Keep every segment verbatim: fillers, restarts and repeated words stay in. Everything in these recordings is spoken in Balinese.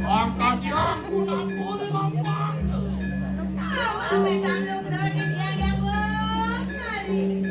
Angkat aku nampun lampang. Apa becando berarti dia yang benari.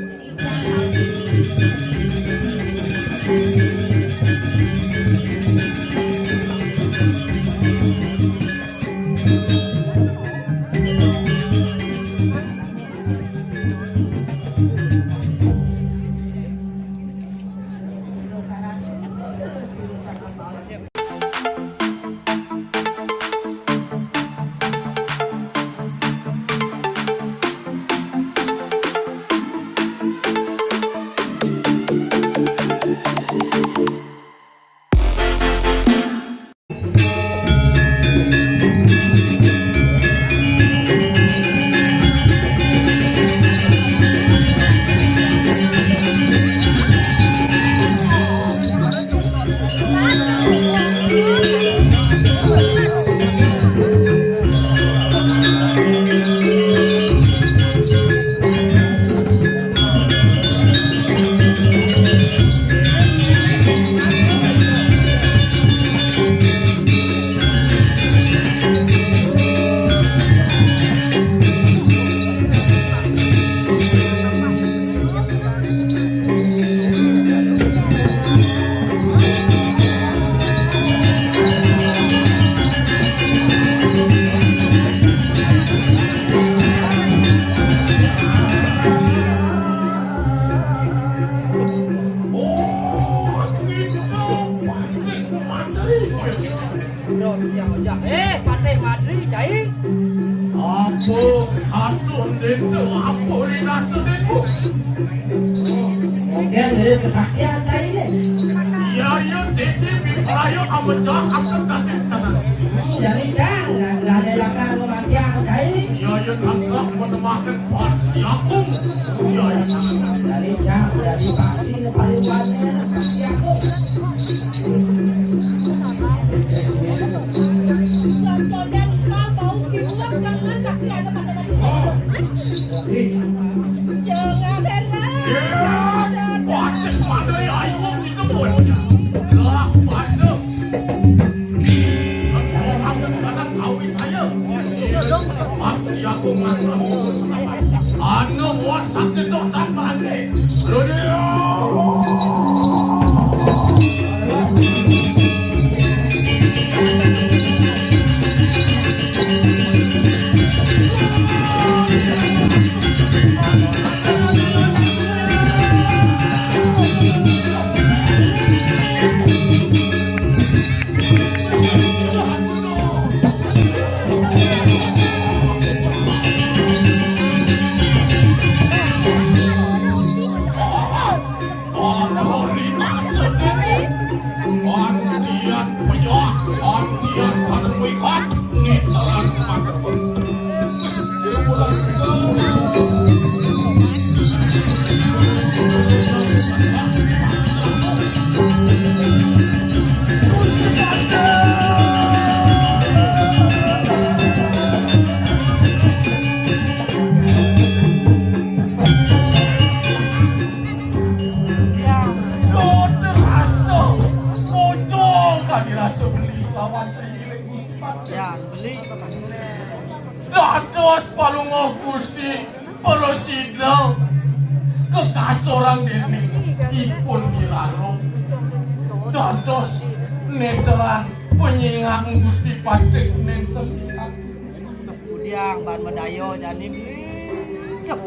Duh, ya, ya. Eh, Patih Madri, cai. Apa? Aduh, ndéné apa linasé, Dék? Mungkin dia kesaktian, cai, deh. Iya, iya, Dék, Dék, ayo, amecah, angkat kaki kanan. Jadi, Cang, nggak, nggak ada lakar memanjang, cai. Iya, iya, tansah menemakan Pak Si Agung. Iya, iya, tansah. Jadi, Cang, jadi pasti paling banyak Pak Si Agung. Anu muat sakti tok tan merangke. Antian peyah, antian panemui kot, nitaran panemui. Ya, rasa bocor kami rasa beli lawan cai giling Gusti Patih. Ya, beli. Dados palungguh Gusti prasida kekasorang déning ipun Nyi Rarung. Dados neteran panyingakan Gusti Patih nénten. Kudiang ban madaya jani. Cep.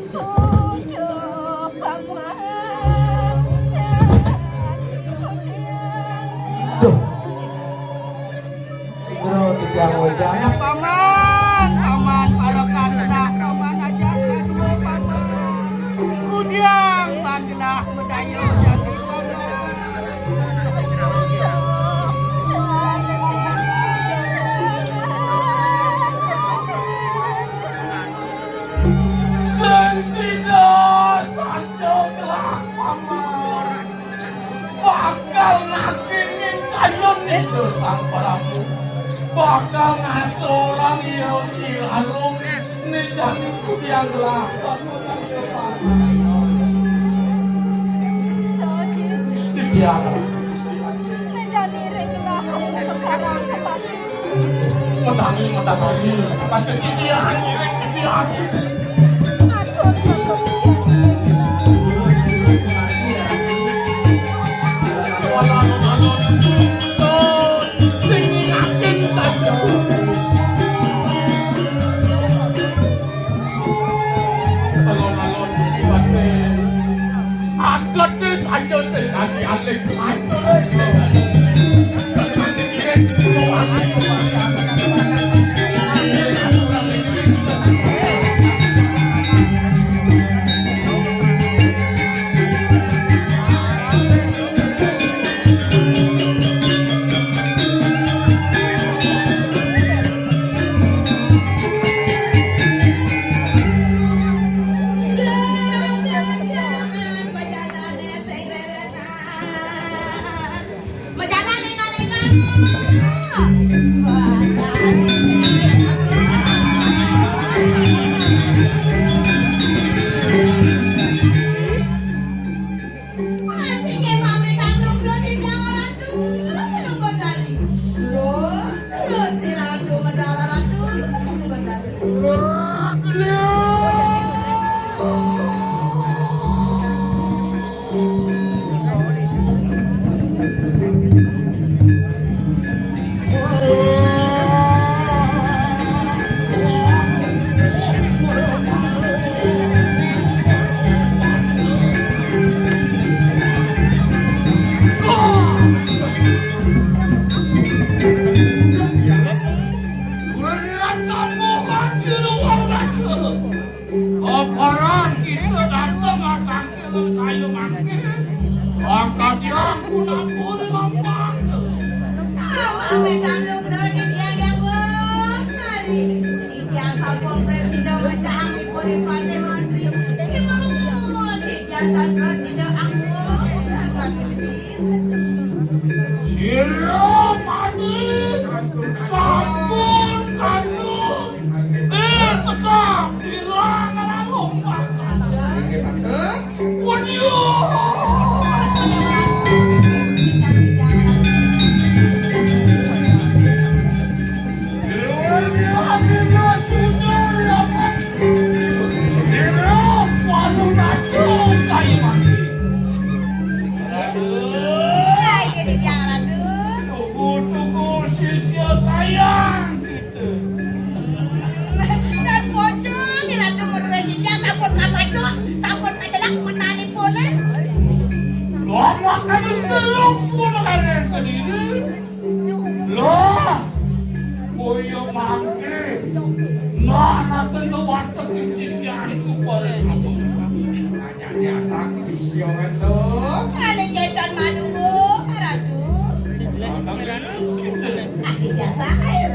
Aduh, Paman. Duh. Segera titiang wéjana. Paman, Paman, parekan genah, Paman, ajak kadua, Paman. Kudiang ban genah madaya jani, Paman. Sing sida saja gelah, Paman. Bakal nagingin kayun Ida Sang Prabu. Bakal ngasorang Ida Nyi Rarung né jani kudiang gelah. Titiang. Né jani ring gelah. Medangi, medangi. Sampai ke gigi, anjing, gigi, anjing. Alon-alon, sing yakin saja. Alon-alon, sing yakin. Ageté saja sing dadi alih, ancur sing dadi. Majalan lenga-lenga. Masih ke pamit dulu, Ratu. Terus, terus si Ratu medal, Ratu. Aparan kita datang atake kayu mangke. Angkat aku nampuri lampah. Mama wis anu berarti dia yang benar. Dia sampun presiden mecahan ibu di partai mantri. Ibu dia dan presiden anggur. Jagat kecil. Sira mati sampun kasuk. Eh, pecah, bilang lalu makan. Waduh. Hai, jadi jalan tuh. Tunggu, tunggu, sisia sayang. Dan pocong, Ratu Mudue Ninja, sampun kapacok, sampun kacelak, petani pole. Lama kali belum pun ada yang kediri. Lah, koyo mangke. Mana tentu warteg sisianku pare. Nyata disiongan lo. Ada jaitan manunggu, Ratu. Aku jasa air.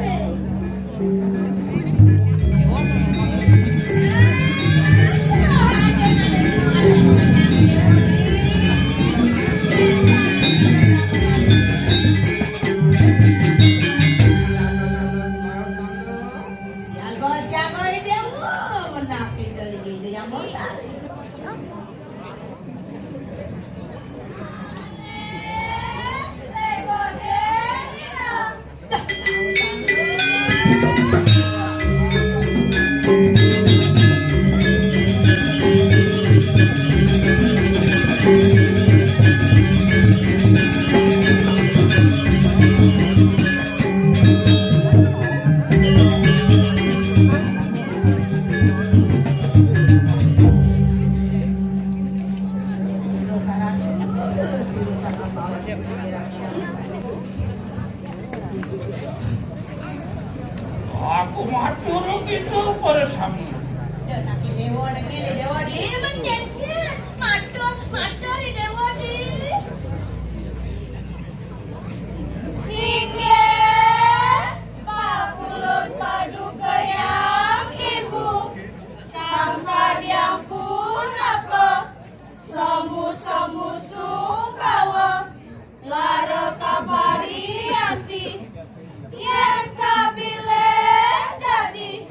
Siaga, siaga, ide mu, menak ide, ide yang mau lari. Aku matur kita para sami. Dan lagi dewa lagi dewa di mencetnya. Matur, matur di dewa di. Singgih, pakulun paduka yang ibu, kang kadiang pun apa, semu-semu sungkawa, lara kaparianti, yen kabilih dadi,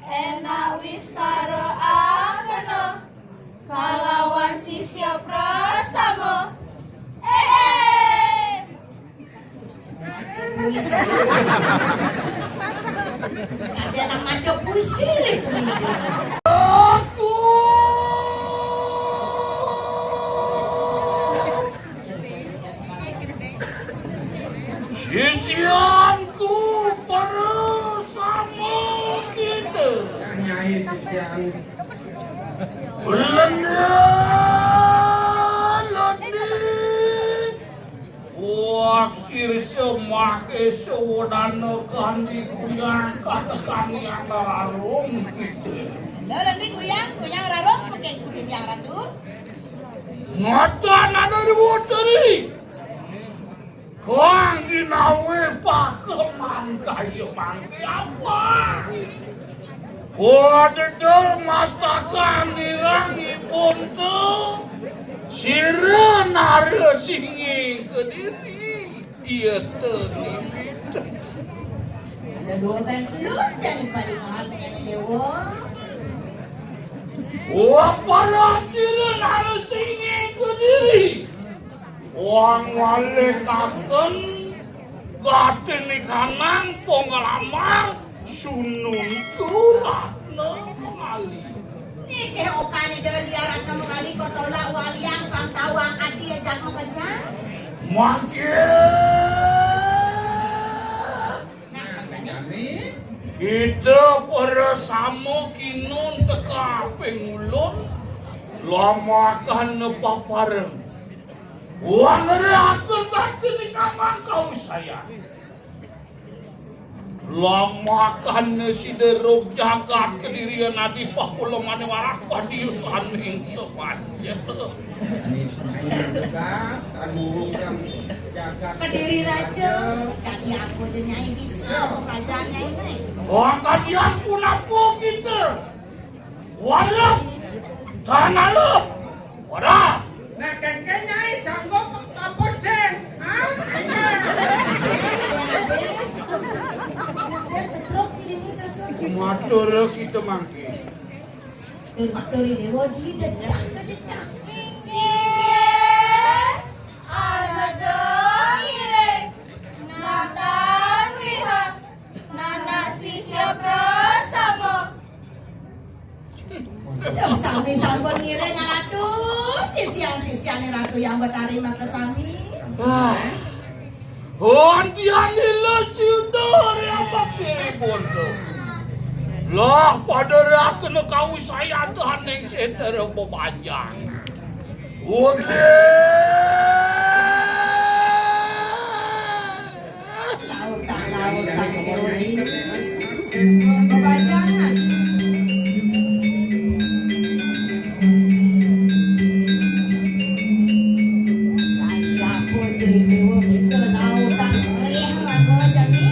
enak wistara akena, kalawan sisya prasama. Eh, eh. Tapi anak maco pusing nih kuning. Aku sisianku bersama kita. Nyai sisian. Belanda, Belanda. Wah, sirsa mahesa wadana kandi kuyang katekani antararung kita. Lha, nanti kuyang, kuyang rarung, mungkin kuyang ratu. Ngatan ada di woteri. Kang ginawe pakeman kaya mangke apa? Wadedel mastakan nirang ibun tu, sira nara singing kediri, iya tu nimit. Ada dua kan belum jadi paling mahal menyanyi dewa. Wah, para sira nara singing kediri. Wang walekaken gatene kanang ponglamar sunun turatna mali. Niki okane Dodi Ratna Mekali kotolak waliang pang tawang ati jak makejang. Mangke. Nah, makane kita para sama kinun teka pengulun lamakan papareng. Wangere aku bakti ni kamang kau saya. Lamakan sida rog jagat kedirian adi pakulemane warak padiu saning sepanjang. Ini semuanya juga, kan buruk kan jagat. Kediri Raja, kaki aku je nyai bisa, kerajaan nyai naik. Wah, kajian pun apa kita? Waduh, tanah lu. Wadah. Nah, kengkeng nyai sanggup apa sih? Hah? Matur kita mangke. Tur matur ini wadi decak ke decak. Singkir, ada dong iring, natan wihak, nanak sisya prasama. Duh, sami sampun ngiring Ratu, sisian-sisiane Ratu yang betari mata sami. Ah. Hontian lila ciuda riapak siripun tu. Lah, pada riakena kawisayan Tuhan ning setara bebanjang. Wah, gede. Lautang, lautang, bebajangan. Lagi apa je dewa bisa lautang reh raga jani?